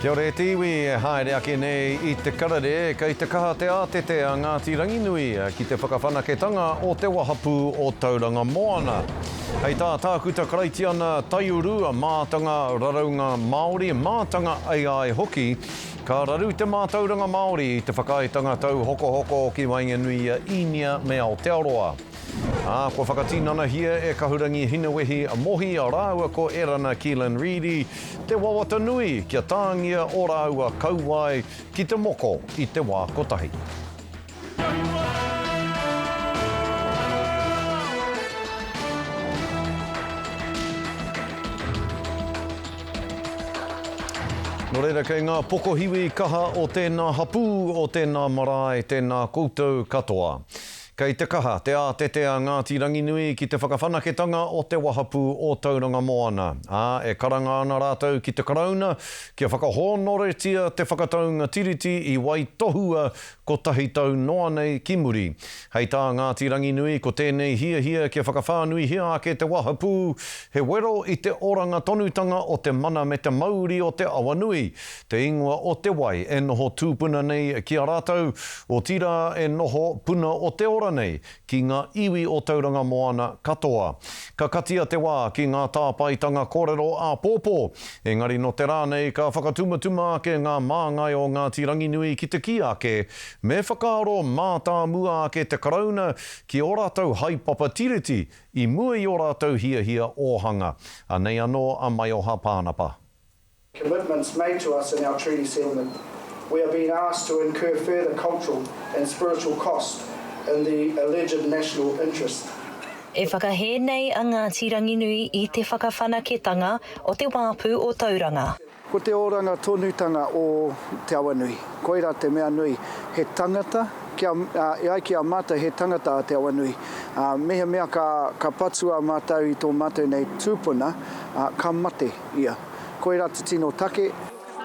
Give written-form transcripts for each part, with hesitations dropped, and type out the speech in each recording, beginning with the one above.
Kia ora e te iwi e haere ake nei i te karere, kei te kaha te ātete a Ngāti Ranginui ki te whakawhanaketanga o te wahapū o Tauranga Moana. Hei tā Tākuta Karaitiana Taiuru, mātanga raraunga Māori, mātanga AI hoki, ka raru te mātauranga Māori i te whakaaetanga tauhokohoko ki waenganui i a Īnia me Aotearoa. Ā, kua whakatinanahia e Kahurangi Hinewehi Mohi rāua ko Erana Keelan Reedy te wawata nui kia tāngia ō rāua kauae ki te moko i te wā kotahi. Nō reira kei ngā pokohiwi kaha o tēnā hapū, o tēnā marae, tēnā koutou katoa. Kei te kaha te ātete a Ngāti Ranginui ki te whakawhanaketanga o te wahapū o Tauranga Moana, ā, e karanga ana rātou ki te Karauna kia whakahōnoretia te whakataunga Tiriti i waitohua kotahi tau noa nei ki muri. Hei tā Ngāti Ranginui ko tēnei hiahia kia whakawhānuihia ake te wahapū, he wero i te oranga tonutanga o te mana me te mauri o te awanui, Te ingoa o te wai e noho tūpuna nei ki a rātou, otirā e noho puna o te ora nei ki ngā iwi o Tauranga Moana katoa. Ka katia te wā ki ngā tāpaetanga kōrero āpōpō, engari nō te rā nei ka whakatumatuma ake ngā māngai o Ngāti Ranginui ki te kī ake me whakaaro mātāmua ake te Karauna ki ō rātou haepapa Tiriti i mua i ō rātou hiahia ōhanga. Anei anō a Maioha Pānapa. Commitments made to us in our treaty settlement. We are being asked to incur further cultural and spiritual cost in the alleged national interest. E whakahē nei a Ngāti Ranginui i te whakawhanaketanga o te wāpu o Tauranga. Ko te oranga tonutanga o Te Awanui, koira te mea nui, he tangata, kia, e ai ki a mātou he tangata a Te Awanui. Mehemea ka, ka patua mātou i tō mātou nei tūpuna, ka mate ia. Koirā te tino take.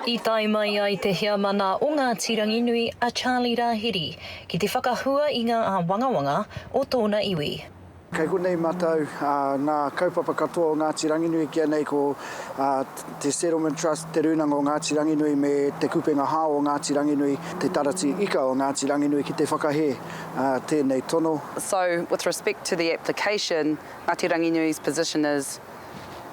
I tae mai ai te heamana o Ngāti Ranginui a Charlie Rahiri ki te whakahua i ngā āwangawanga o tōna iwi. Kei konei mātou, ngā kaupapa katoa o Ngāti Ranginui kia nei ko te Settlement Trust, Te Rūnanga o Ngāti Ranginui me Te Kupenga Hao o Ngāti Ranginui, Te Tarati Ika o Ngāti Ranginui ki te whakahē tēnei tono. So with respect to the application, Ngāti Ranginui's position is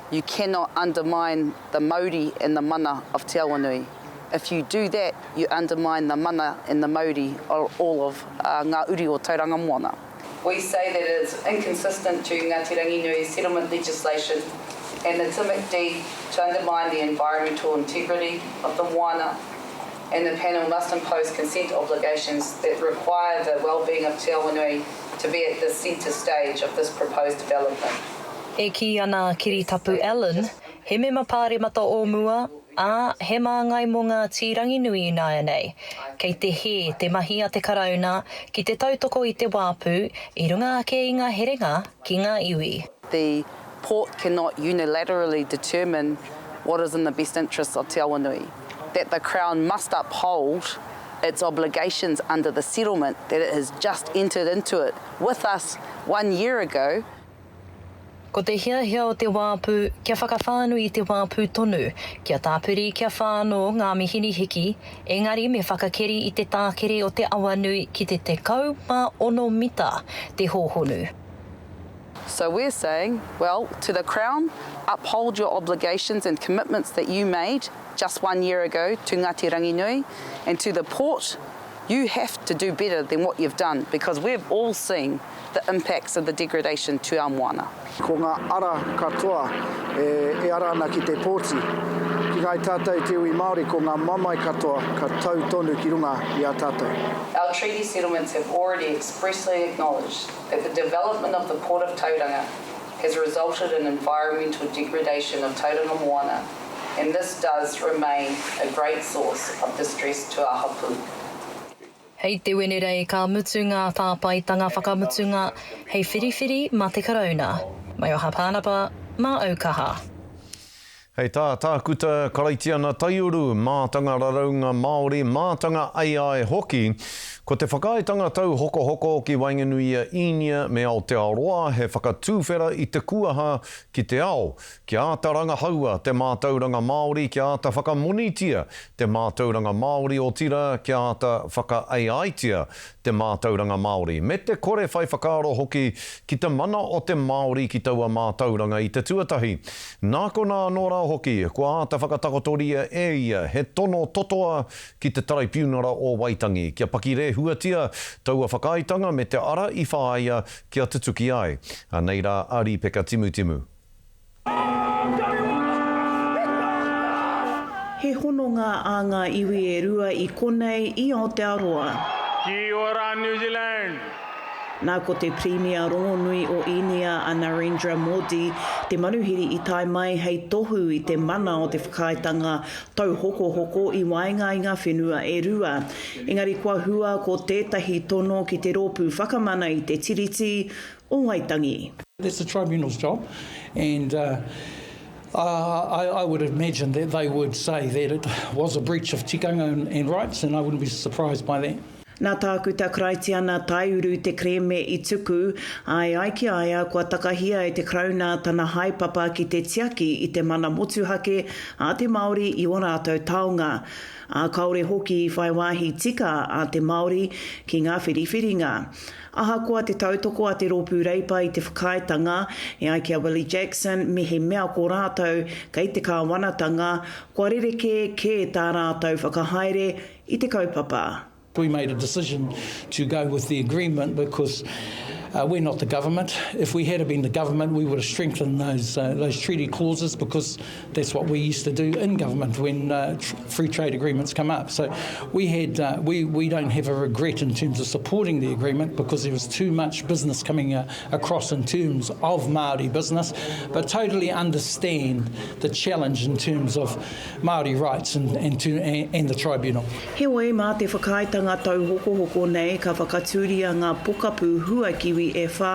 You cannot undermine the mauri and the mana of Te Awanui. If you do that, you undermine the mana and the mauri of all of ngā uri o Tauranga Moana. We say that it is inconsistent to Ngāti Ranginui's settlement legislation and the TIMIC deed to undermine the environmental integrity of the moana and the panel must impose consent obligations that require the wellbeing of Te Awanui to be at the centre stage of this proposed development. E kī ana a Kiritapu Allan, he mema pāremata o mua, ā, he māngai mō Ngāti Ranginui ināianei, kei te hē te mahi a te Karauna ki te tautoko i te wāpu i runga ake i ngā herenga ki ngā iwi. The port cannot unilaterally determine what is in the best interests of Te Awanui, that the Crown must uphold its obligations under the settlement that it has just entered into it with us one year ago. Ko te hiahia o te wāpu kia whakawhānui i te wāpu tonu, kia tāpiri kia whānō ngā mihini hiki, engari me whakakeri i te tākere o te awa nui ki te 16 mita te hōhonu. So we're saying, well, to the Crown, uphold your obligations and commitments that you made just one year ago to Ngāti Ranginui, and to the port, you have to do better than what you've done because we've all seen the impacts of the degradation to our moana. Ko ngā ara katoa e ara ana ki te pōti. Ki ngāi tātou te iwi Māori ko ngā mamae katoa ka tau tonu ki runga i a tātou. Our treaty settlements have already expressly acknowledged that the development of the Port of Tauranga has resulted in environmental degradation of Tauranga Moana and this does remain a great source of distress to our hapu. Hei te Wenerei ka mutu ngā tāpaetanga whakamutunga hei whiriwhiri mā te Karauna. Maioha Pānapa, mā Aukaha. Hei tā Tākuta Karaitiana Taiuru, mātanga raraunga Māori, mātanga AI hoki, ko te whakaaetanga tauhokohoko ki waenganui i a Īnia me Aotearoa he whakatuwhera i te kuaha ki te ao, kia āta rangahaua te mātauranga Māori, kia āta whakamonitia te mātauranga Māori, otirā, kia āta whaka-AI-tia te mātauranga Māori, me te kore whai whakaaro hoki ki te mana o te Māori ki taua mātauranga i te tuatahi. Nā konā anō rā hoki, kua āta whakatakotoria e ia he tono totoa ki te Taraipiunara o Waitangi kia pakirēhuatia taua whakaaetanga me te ara i whāia kia tutuki ai. Anei rā a Rīpeka Timutimu. He hononga ā ngā iwi e rua i konei i Aotearoa. Ki ora New Zealand! Nā ko te Pirimia rongonui o Īnia a Narendra Modi te manuhiri i tae mai hei tohu i te mana o te whakaaetanga tauhokohoko i waenga i ngā whenua e rua. Engari kua hua ko tētahi tono ki te Rōpū Whakamana i te Tiriti o Waitangi. That's the tribunal's job and I, I would imagine that they would say that it was a breach of tikanga and, and rights and I wouldn't be surprised by that. Nā Tākuta Karaitiana Taiuru te kerēme i tuku, ā, e ai ki a ia kua takahia e te Karauna tana haepapa ki te tiaki i te mana motuhake a te Māori i ō rātou taonga, ā, kāore hoki i whai wāhi tika a te Māori ki ngā whiriwhiringa. Ahakoa te tautoko a te Rōpū Reipa i te whakaaetanga, e ai ki a Willie Jackson, mehemea ko rātou kei te kāwanatanga, kua rerekē kē tā rātou whakahaere i te kaupapa. We made a decision to go with the agreement because we're not the government. If we had been the government, we would have strengthened those, those treaty clauses because That's what we used to do in government when uh, tr free trade agreements come up. So we had uh, we, we don't have a regret in terms of supporting the agreement because there was too much business coming uh, across in terms of Māori business, but totally understand the challenge in terms of Māori rights and, and, to, and, and the tribunal. Heoi, mā te whakaaetanga tauhokohoko nei ka whakatūria ngā pokapū huakiwi e whā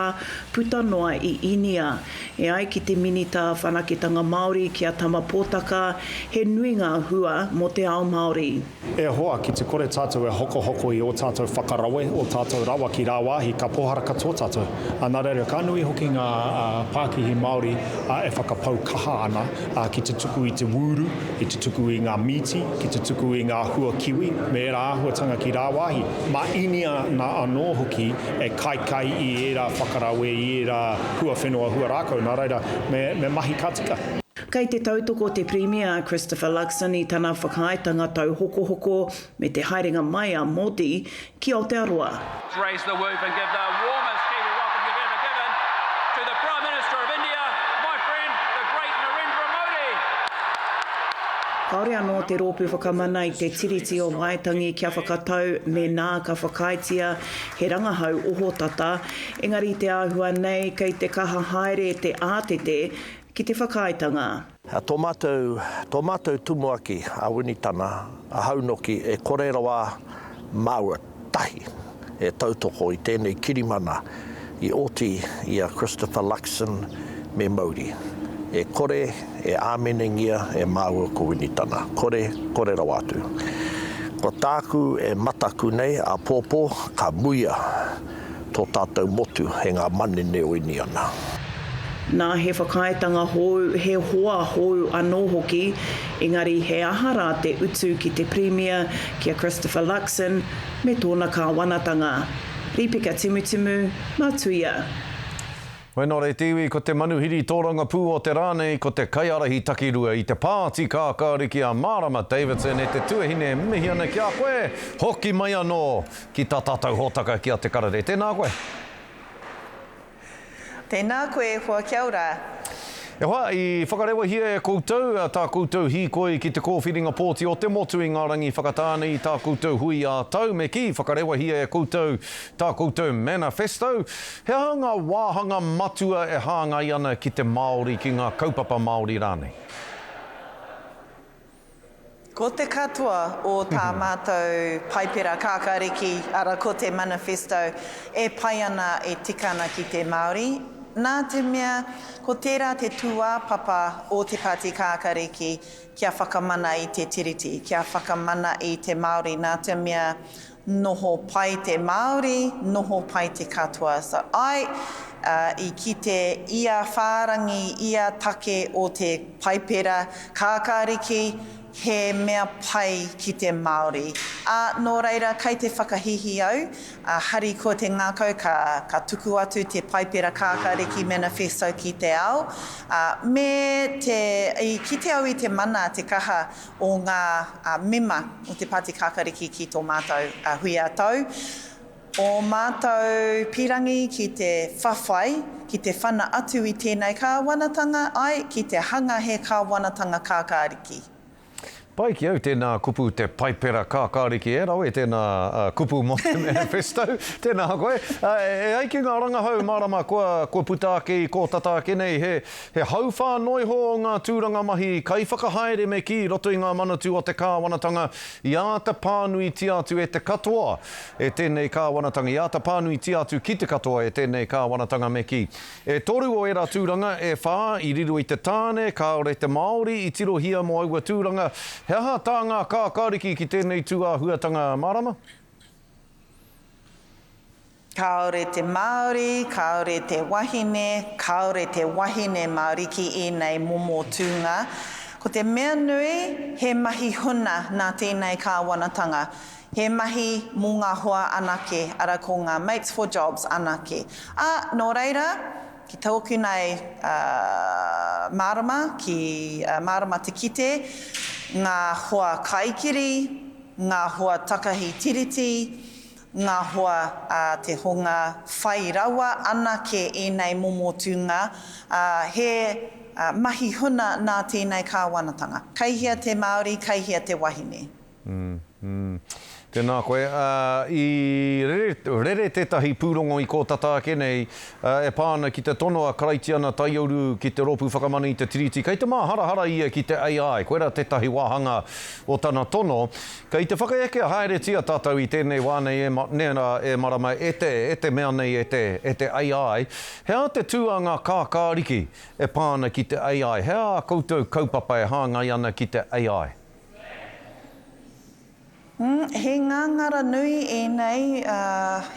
puta noa i Īnia. E ai ki te Minita Whanaketanga Māori ki a Tama Potaka, he nui ngā hua mō te ao Māori. E hoa, ki te kore tātou e hokohoko i ō tātou whakarawe, ō tātou rawa ki rāwāhi, ka pōhara katoa tātou. Nā reira, ka nui hoki ngā pākihi Māori e whakapau kaha ana ki te tuku i te wūru, i te tuku i ngā mīti, ki te tuku i ngā hua kiwi, me ērā āhuatanga ki rāwāhi. Mā Īnia nā anō hoki e kaikai i ērā whakarawe, i ērā hua whenua, hua rākau, nā reira, me, me mahi ka tika. Kei te tautoko te Pirimia a Christopher Luxon i tana whakaaetanga tauhokohoko me te haerenga mai a Modi ki Aotearoa. Raise the woof and give the warmest Kiwi welcome you've ever given to the Prime Minister of India, my friend, the great Narendra Modi. Kāore anō te Rōpū Whakamana i te Tiriti o Waitangi kia whakatau mēnā ka whakaaetia he rangahau ohotata, engari te āhua nei kei te kaha haere te ātete ki te whakaaetanga. Tō mātou, tō mātou tumuaki a Winitana, a Haunoki e kore rawa māua tahi e tautoko i tēnei kirimana i oti i a Christopher Luxon me Mauri. E kore e āmenengia e māua ko Winitana. Kore, kore rawa atu. Ko tāku e mataku nei āpōpō ka muia tō tātou motu e ngā manene o Iniana. Nā, he whakaaetanga hou, he hoa hou anō hoki, engari he aha rā te utu ki te Pirimia, ki a Christopher Luxon, me tōna kāwanatanga? Rīpeka Timutimu, Matuia. Wena re te iwi, ko te manuhiri tōrangapū o te rā nei, ko te kaiārahi takirua i te pāti kākāriki a Mārama Davidson e te tuahine e mihi ana ki a koe, hoki mai anō ki tā tātou hōtaka ki a Te Karere. Tēnā koe. Tēnā koe e hoa, kia ora. E hoa, i whakarewahia e koutou tā koutou hīkoi ki te kōwhiringa pōti o te motu i ngā rangi whakatāne i tā koutou hui ā-tau, me kī, whakarewahia e koutou tā koutou manifesto. He aha ngā wāhanga matua e hāngai ana ki te Māori, ki ngā kaupapa Māori rānei? Ko te katoa o tā mātou Paipera Kākāriki, ara ko te Manifesto, e pai ana, e tika ana ki te Māori. Nā te mea, ko tērā te tūāpapa o Te Pāti Kākariki kia whakamana i te Tiriti, kia whakamana i te Māori, nā te mea noho pai te Māori, noho pai te katoa. So, āe, i kite ia whārangi, ia take o te Paipera Kākāriki, he mea pai ki te Māori. Ā, nō reira, kei te whakahīhī au, ā, harikoa te ngākau ka, ka tuku atu te Paipera Kākāriki Manifesto ki te ao, ā, me te, i kite au i te mana, te kaha o ngā mema o te Pāti Kākāriki ki tō mātou hui ā-tau. Ō mātou pīrangi ki te whawhai, ki te whana atu i tēnei kāwanatanga, āe, ki te hanga he kāwanatanga kākāriki. Pai ki au tēnā kupu te Paipera kākāriki, e rawe tēnā kupu mō te manifesto, tēnā koe. E ai ki ngā rangahau mārama kua, kua puta ake i kō tata ake nei, he, he hauwhā noa iho o ngā tūranga mahi kaiwhakahaere me kī i roto i ngā manatū o te kāwanatanga i āta pānuitia atu e te katoa e tēnei kāwanatanga, i āta pānuitia atu ki te katoa e tēnei kāwanatanga me kī. E toru o ērā tūranga e whā i riro i te tāne, kāore te Māori i tirohia mō aua tūranga. He aha tā ngā kākāriki ki tēnei tūāhuatanga mārama? Kāore te Māori, kāore te wahine, kāore te wahine Māori ki ēnei momo tūnga. Ko te mea nui, he mahi huna nā tēnei kāwanatanga. He mahi mō ngā hoa anake, ara ko ngā mates for jobs anake. Ā, nō reira, ki tōku nei mārama, ki mārama te kite, ngā hoa kaikiri, ngā hoa takahi tiriti, ngā hoa a te hunga whai rawa anake ēnei momo tūnga, ā, he mahi huna nā tēnei kāwanatanga. Kei hea te Māori, kei hea te wahine? Mm. Tēnā koe. I rere, rere tētahi pūrongo i kō tata ake nei e pā ana ki te tono a Karaitiana Taioru ki te Rōpū Whakamana i te Tiriti. Kei te māharahara ia ki te AI. Koirā tētahi wāhanga o tana tono. Kei te whakaekea haeretia tātou i tēnei wā nei e, nē rā, e marama, e te, e te mea nei e te, e te AI. He aha te tū a ngā kākāriki e pā ana ki te AI? He aha ā koutou kaupapa e hāngai ana ki te AI? He ngāngara nui ēnei,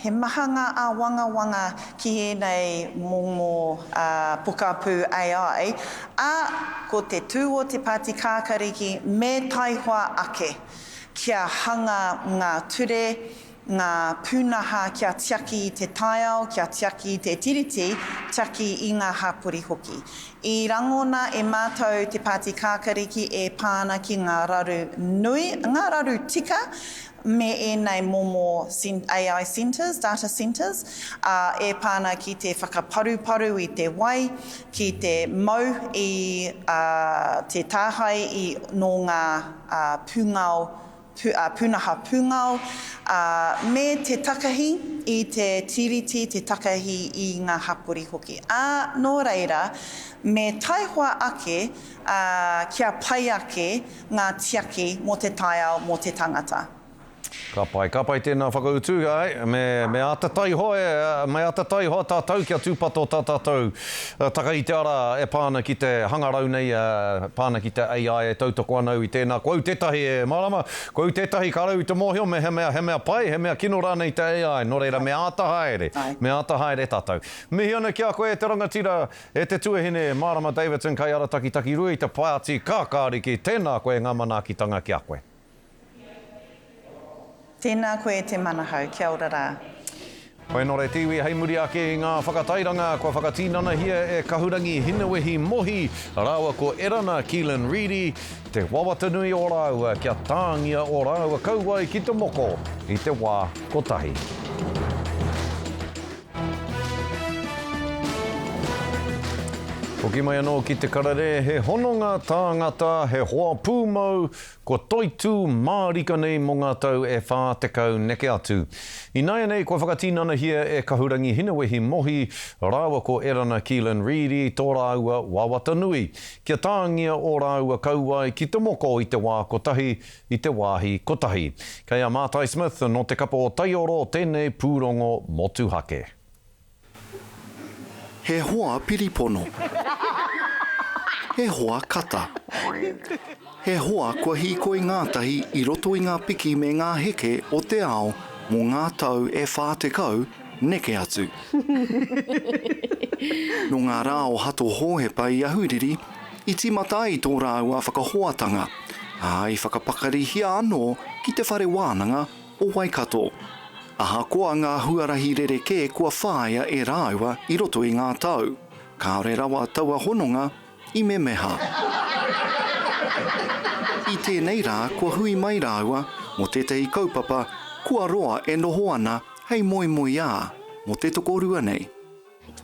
he maha ngā āwangawanga ki ēnei momo pokapū AI, ā, ko te tū o te Pāti Kākariki me taihoa ake kia hanga ngā ture, ngā pūnaha kia tiaki i te taiao, kia tiaki i te Tiriti, tiaki i ngā hapori hoki. I rangona e mātou te Pāti Kākariki e pā ana ki ngā raru nui, ngā raru tika me ēnei momo AI centres, data centres, ā, e pā ana ki te whakaparuparu i te wai, ki te mau i te tāhae i nō ngā pūngao pūnaha pūngao, ā, me te takahi i te Tiriti, te takahi i ngā hapori hoki. Ā, nō reira, me taihoa ake, ā, kia pai ake ngā tiaki mō te taiao, mō te tangata. Ka pai, ka pai tēnā whakautu, āe, me, me āta taihoa e, me āta taihoa tātou kia tūpato tā tātou taka i te ara e pā ana ki te hangarau nei, e pā ana ki te AI e tautoko ana au i tēnā. Ko au tētahi e mārama, ko au tētahi kāre au i te mōhio mehemea he mea pai, he mea kino rānei te AI, nō reira me āta haere, me āta haere tātou. Mihi ana ki a koe e te rangatira, e te tuahine, Mārama Davidson, kaiarataki takirua i te Pāti Kākāriki, tēnā koe ngā manaakitanga ki a koe. Tēnā koe e te Manahau, kia ora rā. Whainore te iwi hei muri ake i ngā whakatairanga kua whakatinanahia e Kahurangi Hinewehi Mohi rāua ko Erana Keelan Reedy te wawata nui o rāua kia tāngia ō rāua kauae ki te moko i te wā kotahi. Hoki mai anō ki te karere, he hononga tāngata, he hoa pūmau, kua toitū mārika nei mō ngā tau e 40 neke atu. Ināianei kua whakatinanahia e Kahurangi Hinewehi Mohi rāua ko Erana Keelan Reedy tō rāua wawata nui, kia tāngia ō rāua kauae ki te moko i te wā kotahi, i te wāhi kotahi. Kei a Mātai Smith nō te kapa o Taioro tēnei pūrongo motuhake. He hoa piripono. He hoa kata. He hoa kua hīkoi ngātahi i roto i ngā piki me ngā heke o te ao mō ngā tau e 40 neke atu. Nō ngā rā o Hato Hōhepa i Ahuriri, i tīmata ai tō rāua whakahoatanga, ā, i whakapakarihia anō ki te Whare Wānanga o Waikato. Ahakoa ngā huarahi rerekē kua whāia e rāua i roto i ngā tau, kāore rawa taua hononga i memeha. I tēnei rā kua hui mai rāua mō tētahi kaupapa kua roa e noho ana hei moemoeā mō te tokorua nei.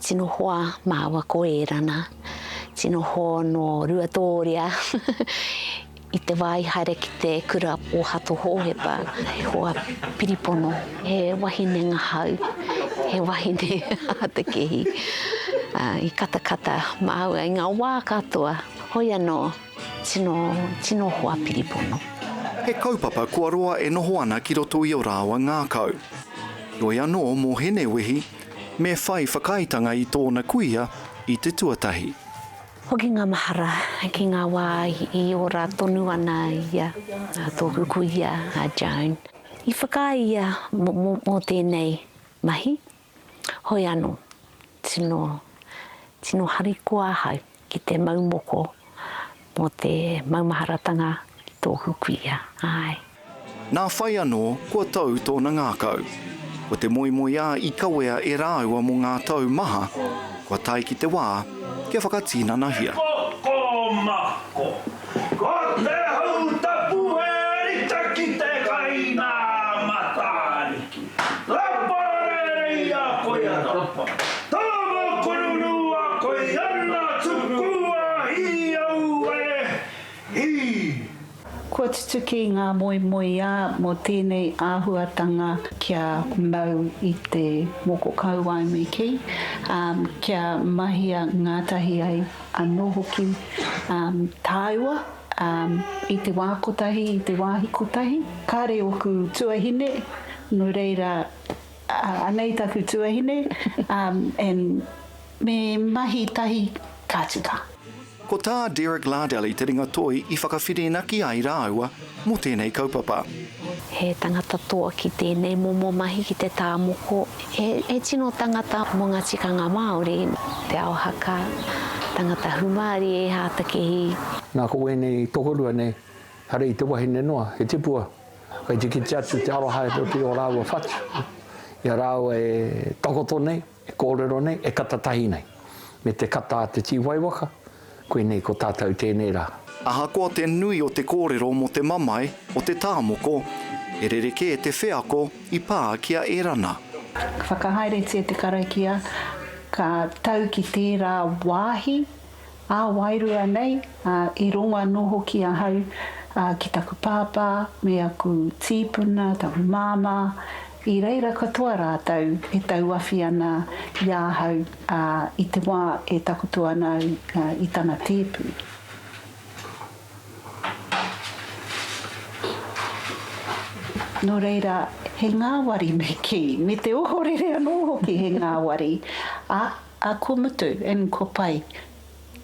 Tino hoa māua ko Erana, tino hoa nō Ruatōria i te wā i haere ki te kura o Hato Hōhepa, he hoa piripono, he wahine ngahau, he wahine hātekehi. I katakata māua i ngā wā katoa, hoi anō, tino, tino hoa piripono. He kaupapa kua roa e noho ana ki roto i o rāua ngākau. Heoi anō mō Hinewehi, me whai whakaaetanga i tōna kuia i te tuatahi. Hoki ngā mahara ki ngā wā i ora tonu ana ia, tōku kuia a Joan. I whakaae ia mō tēnei mahi, hoi anō, tino, tino harikoa ahau ki te mau moko mō te maumaharatanga ki tōku kuia, āe. Nā whai anō, kua tau tōna ngākau. Ko te moemoeā i kawea e rāua mō ngā tau maha, kua tae ki te wā kia whakatinanahia. Kokomako. Ko te hau tapu he rite ki te kai nā Matariki. Rapa rereia koe ana. Tama konunua koe ana tukua hi au e hi. Kua tutuki ngā moemoeā mō tēnei āhuatanga kia mau i te moko kauae me kī, ā, kia mahia ngātahi ai anō hoki tāua i te wā kotahi, i te wāhi kotahi. Kāre ōku tuahine, nō reira, anei taku tuahine, and Me mahi tahi ka tika. Ko tā Derek Lardelli te ringa toi i whakawhirinaki ai rāua mō tēnei kaupapa. He tangata toa ki tēnei momo mahi ki te tā moko. He tino tangata mō ngā tikanga Māori, te ao haka, tangata humārie, hātakehi. Nā ko wēnei tokorua nei, hare i te wahine noa, he tipua, kei te kite atu te aroha i roto i ō rāua whatu, i a rāua e takoto nei. E kōrero nei, e kata tahi nei. Me te kata a te tīwaiwaka, koinei ko tātou tēnei rā. Ahakoa te nui o te kōrero mō te mamae o te tāmoko, he rerekē te wheako i pā ki a Erana. Ka whakahaeretia te karakia, ka tau ki tērā wāhi ā-wairua nei, ā, i rongo anō hoki ahau ki taku pāpā me aku tīpuna, taku māmā, i reira katoa rātou e tauawhi ana i ahau i te wā e takoto ana au i tana tēpu. Nō reira, he ngāwari me kī, me te ohorere anō hoki he ngāwari, ā, Ā, kua mutu, and kua pai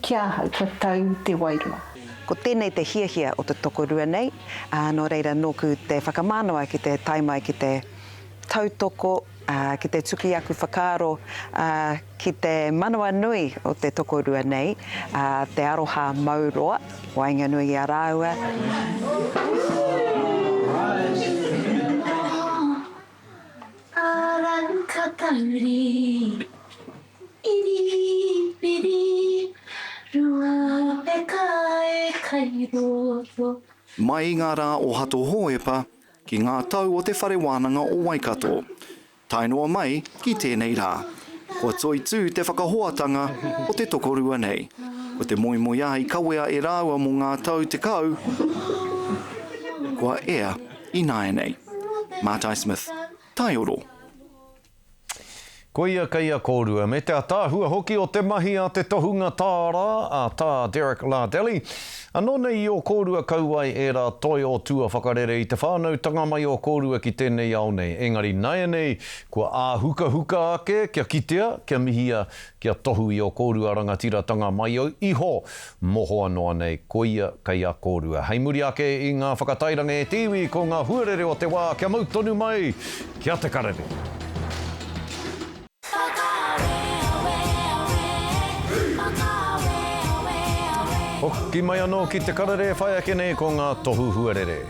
ki ahau, kua tau te wairua. Ko tēnei te hiahia o te tokorua nei, ā, nō reira nōku te whakamānawa ki te tae mai ki te tautoko, ā, ki te tuku i aku whakaaro, ā, ki te manawanui o te tokorua nei, ā, te aroha mau roa waenganui i a rāua. Aranukatauri, iri piri, Ruapeka e kai roto. Mai i ngā rā o Hato Hōhepa ki ngā tau o Te Whare Wānanga o Waikato, tae noa mai ki tēnei rā, kua toitū te whakahoatanga o te tokorua nei. Ko te moemoeā i kawea e rāua mō ngā tau 10, kua ea ināianei. Mātai Smith, Taioro. Koia kei a kōrua, me te ataahua hoki o te mahi a te tohunga tāra, a Tā Derek Lardelli. Anō nei i ō kōrua kauae ērā toi o tua whakarere i te whānautanga mai o kōrua ki tēnei ao nei, engari naianei kua āhukahuka ake kia kitea, kia mihia, kia tohu i ō kōrua rangatiratanga mai iho, mohoa noa nei, koia kei a kōrua. Hei muri ake i ngā whakatairanga e te iwi, ko ngā huarere o te wā kia mau tonu mai kia Te Karere. Hoki mai anō ki Te Karere e whai ake nei ko ngā tohu huarere.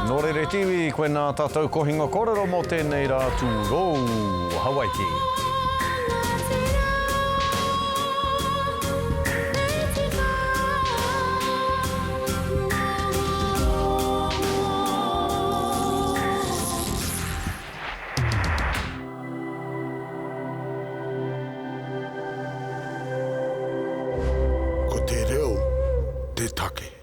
Nō reira e te iwi, koinā tātou kohinga kōrero mō tēnei rā tūrou Hawaiki. Ko te reo te take.